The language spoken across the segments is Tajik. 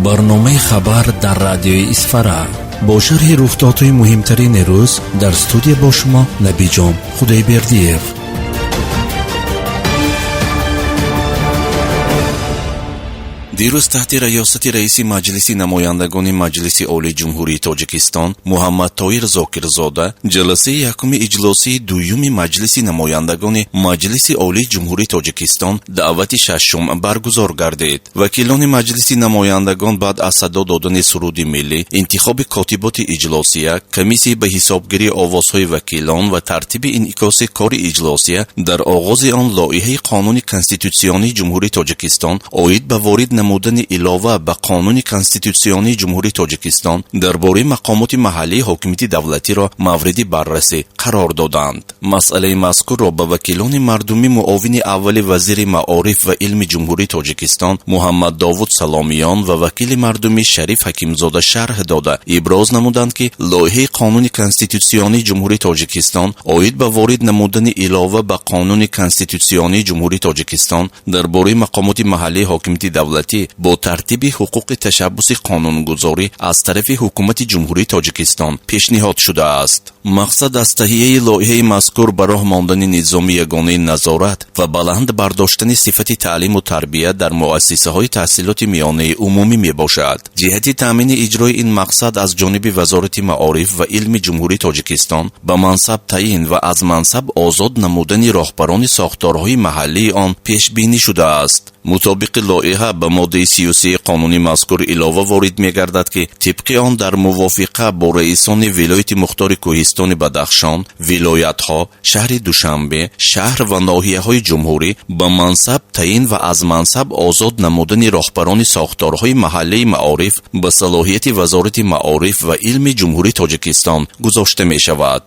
Барномаи хабар дар радиои Исфара бо шарҳи рухдодҳои муҳимтарини рӯз дар студия бо шумо Набиҷон Худойбердиев. Дирӯз таҳти раёсати раиси Маҷлиси намояндагони Маҷлиси Олии Ҷумҳурии Тоҷикистон Муҳаммадтоир Зокирзода ҷаласаи якуми иҷлосии дуюми Маҷлиси намояндагони Маҷлиси Олии Ҷумҳурии Тоҷикистон даъвати шашум баргузор гардид. Вакилони Маҷлиси намояндагон баъд аз садо додани суруди миллӣ, интихоби котиботи иҷлосия, комиссияи ба ҳисобгирии овозҳои вакилон ва тартиби инъикоси кори иҷлосия дар оғози он лоиҳаи Қонуни Конститутсионии Ҷумҳурии Тоҷикистон оид ба ворид намудани илова ба Қонуни Конститутсионии Ҷумҳурии Тоҷикистон дар бораи мақомоти маҳаллии ҳокимияти давлатиро мавриди баррасӣ қарор доданд. Масъалаи мазкурро ба вакилони мардумӣ муовини аввали вазири маориф ва илми Ҷумҳурии Тоҷикистон Муҳаммаддовуд Саломиён ва вакили мардумӣ Шариф Ҳакимзода шарҳ дода, иброз намуданд, ки лоиҳаи Қонуни Конститутсионии Ҷумҳурии Тоҷикистон оид ба ворид намудани илова ба Қонуни Конститутсионии Ҷумҳурии Тоҷикистон дар бораи мақомоти маҳаллии ҳокимияти давлатӣ бо тартиби ҳуқуқи ташаббуси қонунгузорӣ аз тарафи Ҳукумати Ҷумҳурии Тоҷикистон пешниҳод шудааст. Мақсад аз таҳияи лоиҳаи мазкур ба роҳ мондани низоми ягонаи назорат ва баланд бардоштани сифати таълиму тарбия дар муассисаҳои таҳсилоти миёнаи умумӣ мебошад. Ҷиҳати таъмини иҷрои ин мақсад аз ҷониби Вазорати маориф ва илми Ҷумҳурии Тоҷикистон ба мансаб таъин ва аз мансаб озод намудани роҳбарони сохторҳои маҳаллии он пешбинӣ шудааст. Мутобиқи лоиҳа ба моддаи 33 қонуни мазкур илова ворид мегардад, ки тибқи он дар мувофиқа бо раисони вилояти мухтори Кӯҳистони Бадахшон, вилоятҳо, шаҳри Душанбе, шаҳр ва ноҳияҳои ҷумҳурӣ ба мансаб таъин ва аз мансаб озод намудани роҳбарони сохторҳои маҳаллии маориф ба салоҳияти Вазорати маориф ва илми Ҷумҳурии Тоҷикистон гузошта мешавад.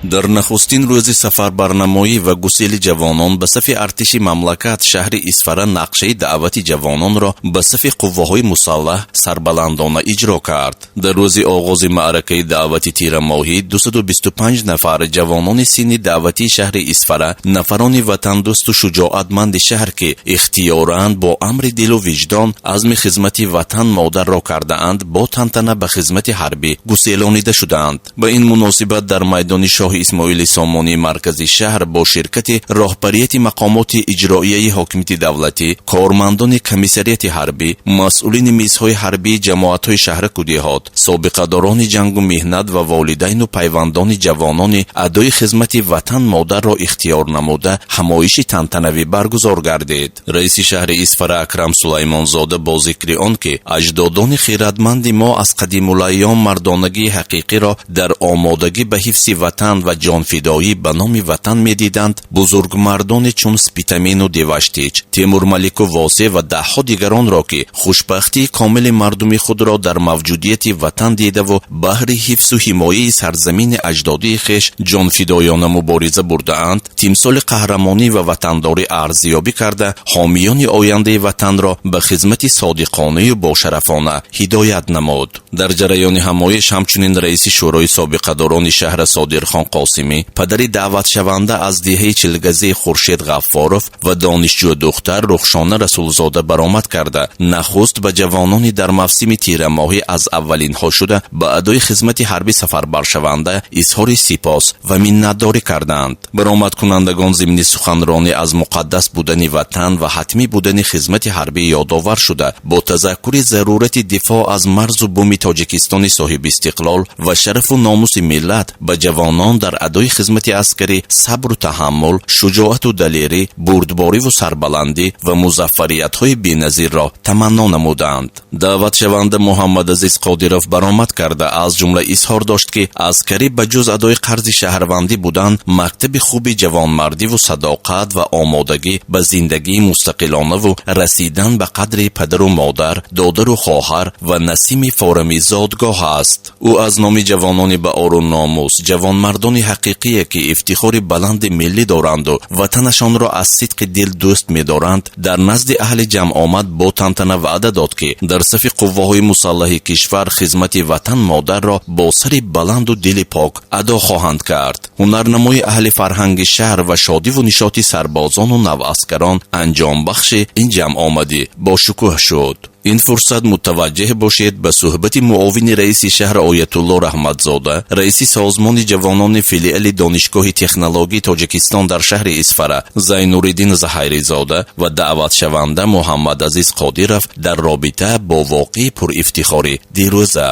Дар нахустин рӯзи сафарбарнамоӣ ва гусели ҷавонон ба сафи артиши мамлакат шаҳри Исфара нақшаи даъвати ҷавононро ба сафи қувваҳои мусаллаҳ сарбаландона иҷро кард. Дар рӯзи оғози маъракаи даъвати тирамоҳӣ 225 нафар ҷавонони синни даъватии шаҳри Исфара, нафарони ватандӯсту шуҷоатманди шаҳр, ки ихтиёранд бо амри дилу виҷдон азми хизмати ватан модарро кардаанд, бо тантана ба хизмати ҳарбӣ гуселонида шудаанд. Ба ин муносибат дар майдони Шоҳи Исмоили Сомонии маркази шаҳр бо ширкати роҳбарияти мақомоти иҷроияи ҳокимияти давлатӣ, кормандони комиссарияти ҳарбӣ, масъулини мизҳои ҳарбии ҷамоатҳои шаҳраку деҳот, собиқадорони ҷангу меҳнат ва волидайну пайвандони ҷавонони адои хизмати ватан модарро ихтиёр намуда ҳамоиши тантанавӣ баргузор гардид. Раиси шаҳри Исфара Акрам Сулаймонзода бо зикри он ки аҷдодони хиратманди мо аз қадимулайём мардонагии ҳақиқиро дар омодагӣ ба ҳифзи ватан ва ҷонфидоӣ ба номи ватан медиданд, бузургмардоне чун Спитамену Деваштич, Темурмалику Восеъ ва даҳҳо дигаронро, ки хушбахтии комили мардуми худро дар мавҷудияти ватан дидаву баҳри ҳифзу ҳимояи сарзамини аҷдодии хеш ҷонфидоёна мубориза бурдаанд, тимсоли қаҳрамонӣ ва ватандорӣ арзёбӣ карда, ҳомиёни ояндаи ватанро ба хизмати содиқонаю бошарафона ҳидоят намуд. Дар ҷараёни ҳамоиш ҳамчунин раиси Шӯрои собиқадорони шаҳра Содирхон Қосимӣ, падари даъватшаванда аз деҳаи Чилгазии Хуршед Ғаффоров ва донишҷӯ духтар Рухшона Расулзода баромад карда, нахуст ба ҷавонони дар мавсими тирамоҳӣ аз аввалинҳо шуда ба адои хизмати ҳарбӣ сафарбаршаванда изҳори сипос ва миннатдорӣ карданд. Баромадкунандагон зимни суханронӣ аз муқаддас будани ватан ва ҳатмӣ будани хизмати ҳарбӣ ёдовар шуда, бо тазаккури зарурати дифоъ аз марзу буми Тоҷикистони соҳибистиқлол ва шарафу номуси миллат ба ҷавонон дар адои хизмати аскарӣ сабру таҳаммул, шуҷоату далерӣ, бурдбориву сарбаландӣ ва музаффариятҳои беназирро таманно намуданд. Даъватшаванда Муҳаммадазиз Қодиров баромад карда, аз ҷумла изҳор дошт, ки аскарӣ ба ҷуз адои қарзи шаҳрвандӣ будан, мактаби хуби ҷавонмардиву садоқат ва омодагӣ ба зиндагии мустақилонаву расидан ба қадри падару модар, додару хоҳар ва насими форами зодгоҳ аст. Ӯ аз номи ҷавонони ба ору номус, ҷавонмардони Мардони ҳақиқие, ки ифтихори баланди миллӣ доранду ватанашонро аз сидқи дил дӯст медоранд, дар назди аҳли ҷамъомад бо тантана ваъда дод, ки дар сафи қувваҳои мусаллаҳи кишвар хизмати ватан-модарро бо сари баланду дили пок адо хоҳанд кард. Ҳунарнамои аҳли фарҳанги шаҳр ва шодиву нишоти сарбозону наваскарон анҷомбахши ин ҷамъомадӣ бошукӯҳ шуд. Ин фурсат мутаваҷҷеҳ бошед ба суҳбати муовини раиси шаҳр Оятулло Раҳматзода, раиси созмони ҷавонони филиали Донишгоҳи технологии Тоҷикистон дар шаҳри Исфара Зайнуриддин Заҳайризода ва даъватшаванда Муҳаммадазиз Қодиров дар робита бо воқеи пурифтихори дирӯза.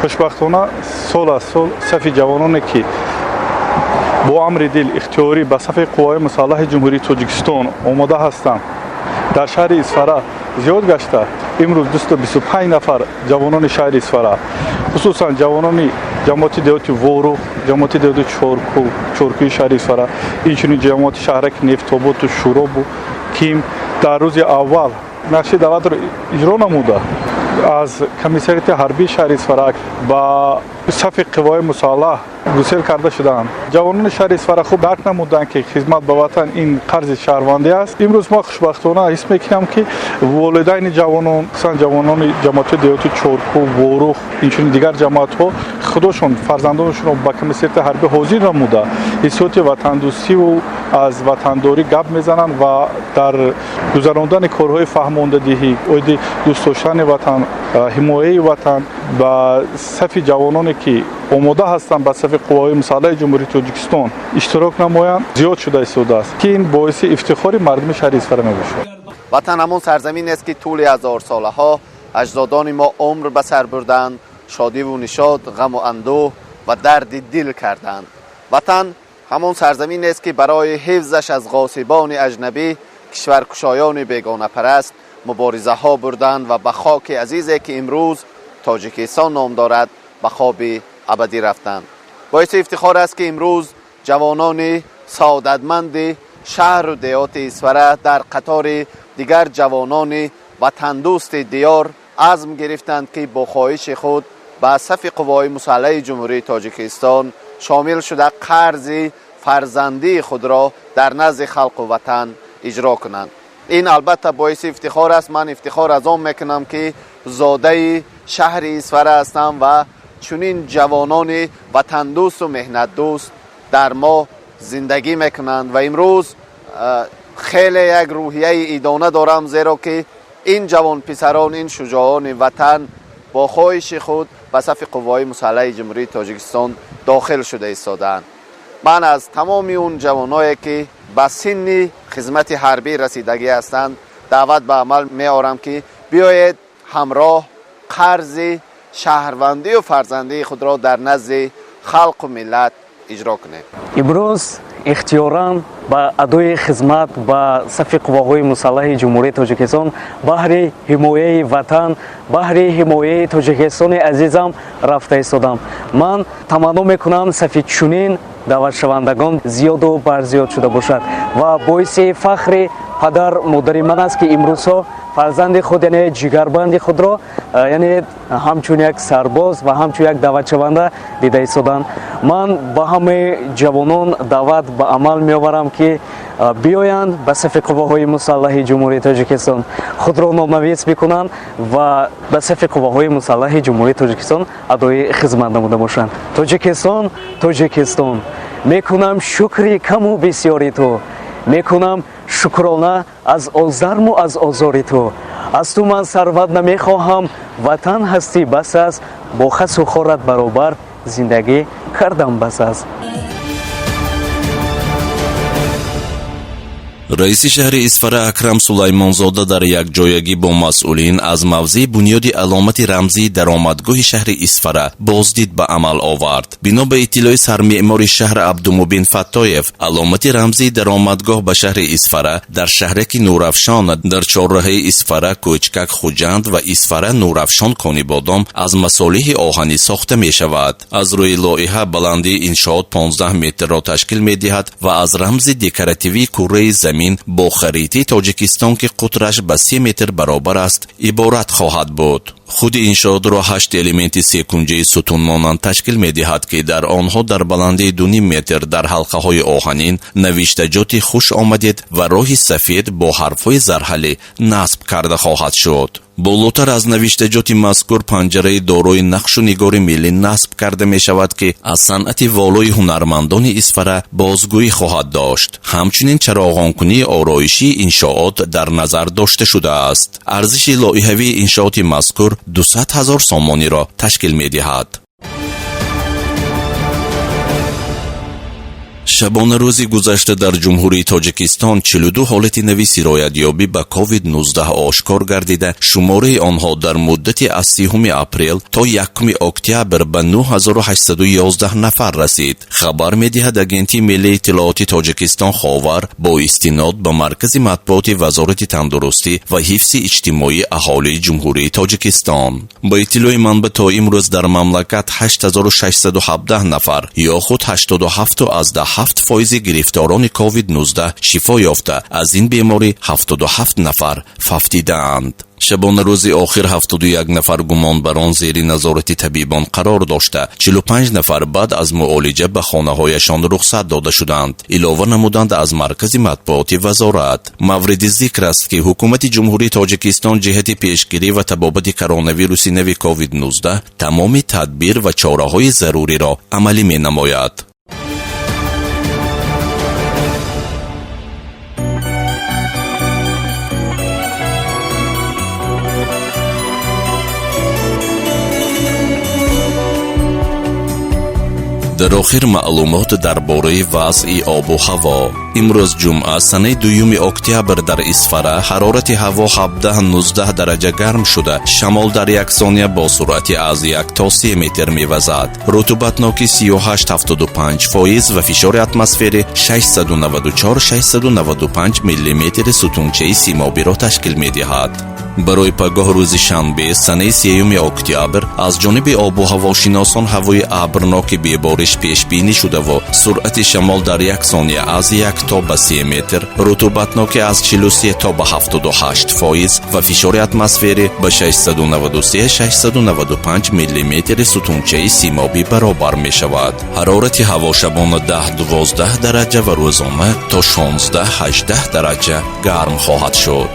Хушбахтона, сол аз сол сафи ҷавононе, ки бо амри дил ихтиёрӣ ба сафи қувваҳои мусаллаҳи Ҷумҳурии Тоҷикистон омода ҳастанд, дар шаҳри Исфара зиёд гашта, имрӯз 225 нафар ҷавонони шаҳри Исфара, хусусан ҷавонони ҷамоати деҳоти Ворух, ҷамоати деҳоти Чоркӯи шаҳри Исфара, инчунин ҷамоати шаҳраки Нефтободу Шӯробу Ким дар рӯзи аввал нақши даъватро иҷро намуда, аз комиссариати ҳарбии шаҳри Исфара ба сафи қувваҳои мусаллаҳ гусел карда шудаанд. Ҷавонони шаҳри Исфара хуб дарк намуданд, ки хизмат ба ватан ин қарзи шаҳрвандӣ аст. Имрӯз мо хушбахтона ҳис мекунам, ки волидайни ҷавонон, хусусан ҷавонони ҷамоати деҳоти Чоркӯ, Ворух, инчунин дигар ҷамоатҳо худошон фарзандонашонро ба комиссариати ҳарбӣ ҳозир намуда, ҳиссиёти ватандӯстиву аз ватандорӣ гап мезананд ва дар гузарондани корҳои фаҳмондадиҳӣ оиди дӯст доштани ватан, ҳимояи ватан ба сафи ҷавононе, ки омода ҳастанд ба сафи қувваҳои мусаллаҳи Ҷумҳурии Тоҷикистон иштирок намоянд, зиёд шуда истодааст, ки ин боиси ифтихори мардуми шаҳри Исфара мебошад. Ватан ҳамон сарзамин аст, ки тӯли ҳазорсолаҳо аҷдодони мо умр ба сар бурданд, шодиву нишод, ғаму андӯҳ ва дарди дил карданд. Ватан ҳамон сарзамин аст, ки барои ҳифзаш аз ғосибони аҷнабӣ, кишваркушоёни бегонапараст муборизаҳо бурданд ва ба хоки азизе, ки имрӯз Тоҷикистон ном дорад, ба хоби абадӣ рафтанд. Боиси ифтихор аст, ки имрӯз ҷавонони саодатманди шаҳру деҳоти Исфара дар қатори дигар ҷавонони ватандӯсти диёр азм гирифтанд, ки бо хоҳиши худ ба сафи қувваҳои мусаллаҳи Ҷумҳурии Тоҷикистон шомил шуда, қарзи фарзандии худро дар назди халқу ватан иҷро кунанд. Ин албатта боиси ифтихор аст. Ман ифтихор аз он мекунам, ки зодаи шаҳри Исфара ҳастам ва чунин ҷавонони ватандӯсту меҳнатдӯст дар мо зиндагӣ мекунанд ва имрӯз хеле як рӯҳияи идона дорам, зеро ки ин ҷавонписарон, ин шуҷоъони ватан бо хоҳиши худ ба сафи қувваҳои мусаллаҳи Ҷумҳурии Тоҷикистон дохил шуда истодаанд. Ман аз тамоми он ҷавоное, ки ба синни хизмати ҳарбӣ расидагӣ ҳастанд, даъват ба амал меорам, ки биёед ҳамроҳ қарзи шаҳрвандию фарзандии худро дар назди халқу миллат иҷро кунем. Имрӯз ихтиёран ба адои хизмат ба сафи қувваҳои мусаллаҳи Ҷумҳурии Тоҷикистон баҳри ҳимояи ватан, баҳри ҳимояи Тоҷикистони азизам рафта истодам. Ман таманно мекунам, сафи чунин даъватшавандагон зиёду барзиёд шуда бошад ва боиси фахри падар модари ман аст, ки имрӯзҳо фарзанди худ, яъне ҷигарбанди худро, яъне ҳамчун як сарбоз ва ҳамчун як даъватшаванда дида истоданд. Ман ба ҳамаи ҷавонон даъват ба амал меоварам, ки биёянд ба сафи қувваҳои мусаллаҳи Ҷумҳурии Тоҷикистон, худро номнавис бикунанд ва ба сафи қувваҳои мусаллаҳи Ҷумҳурии Тоҷикистон адои хизмат намуда бошанд. Тоҷикистон, Тоҷикистон, мекунам шукри каму бисёри ту, мекунам шукрона аз озарму аз озори ту. Аз ту ман сарват намехоҳам, ватан ҳастӣ, бас аст. Бо хасу хорат баробар зиндагӣ кардам, бас аст. Раиси шаҳри Исфара Акрам Сулаймонзода дар якҷоягӣ бо масъулин аз мавзеи бунёди аломати рамзии даромадгоҳи шаҳри Исфара боздид ба амал овард. Бино ба иттилои сармеъмори шаҳр Абдумубин Фаттоев, аломати рамзии даромадгоҳ ба шаҳри Исфара дар шаҳраки Нурафшон дар чорраҳаи Исфара Кӯчкак Хуҷанд ва Исфара Нурафшон Конибодом аз масолиҳи оҳанӣ сохта мешавад. Аз рӯи лоиҳа баландии иншоот 15 метрро ташкил медиҳад ва аз рамзи декоративии курраи замин замин бо харитаи Тоҷикистон, ки қутраш ба 3 метр баробар аст, иборат хоҳад буд. Худи иншоотро 8 элементи секунҷаи сутунмонанд ташкил медиҳад, ки дар онҳо дар баландии 2,5 метр дар ҳалқаҳои оҳанин навиштаҷоти «Хуш омадед» ва роҳи сафед бо ҳарфҳои зарҳалӣ насб карда хоҳад шуд. Болотар аз навиштаҷоти мазкур панҷараи дорои нақшу нигори миллӣ насб карда мешавад, ки аз санъати волои ҳунармандони Исфара бозгӯӣ хоҳад дошт. Ҳамчунин чароғонкунии ороишии иншоот дар назар дошта шудааст. Арзиши лоиҳавии иншооти мазкур 200 ҳазор сомониро ташкил медиҳад. Шабонарӯзи гузашта дар Ҷумҳурии Тоҷикистон 42 ҳолати нави сироятёбӣ ба COVID-19 ошкор гардида, шумораи онҳо дар муддати аз 3 апрел то 1 октябр ба 9811 нафар расид. Хабар медиҳад Агентии миллии иттилооти Тоҷикистон «Ховар» бо истинод ба Маркази матбуоти Вазорати тандурустӣ ва ҳифзи иҷтимоии аҳолии Ҷумҳурии Тоҷикистон. Ба иттилои манба, то имрӯз дар мамлакат 8617 нафар ё худ 87,7 фоизи гирифторони COVID-19 шифо ёфта, аз ин беморӣ 77 нафар фавтидаанд. Шабонарӯзи охир 71 нафар гумонбарон зери назорати табибон қарор дошта, 45 нафар баъд аз муолиҷа ба хонаҳояшон рухсат дода шуданд, илова намуданд аз маркази матбуоти вазорат. Мавриди зикр аст, ки Ҳукумати Ҷумҳурии Тоҷикистон ҷиҳати пешгирӣ ва табобати коронавируси нави COVID-19 тамоми тадбир ва чораҳои заруриро амалӣ менамояд. Дар охир маълумот дар бораи вазъи обу ҳаво. Имрӯз ҷумъа, санаи 2 октябр, дар Исфара ҳарорати ҳаво 17-19 дараҷа гарм шуда, шамол дар як сония бо суръати аз 1 то 3 метр мевазад. Рутубатнокӣ 38,75% ва фишори атмосфери 694-695 миллиметри сутунчаи симобиро ташкил медиҳад. Барои пагоҳ, рӯзи шанбе, санаи 3 октябр, аз ҷониби обу ҳавошиносон ҳавои абрноки бебориш пешбинӣ шудаву суръати шамол дар як сония аз 1 то ба 3 метр, рутубатнокӣ аз 43 то ба 78% ва фишори атмосферӣ ба 693-695 миллиметри сутунчаи симобӣ баробар мешавад. Ҳарорати ҳаво шабона 10-12 дараҷа ва рӯзона то 16-18 дараҷа гарм хоҳад шуд.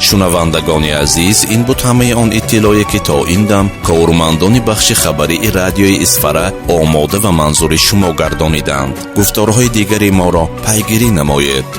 Шунавандагони азиз, ин буд ҳамаи он иттилое, ки то ин дам кормандони бахши хабарии радиои Исфара омода ва манзури шумо гардониданд. Гуфторҳои дигари моро пайгирӣ намоед.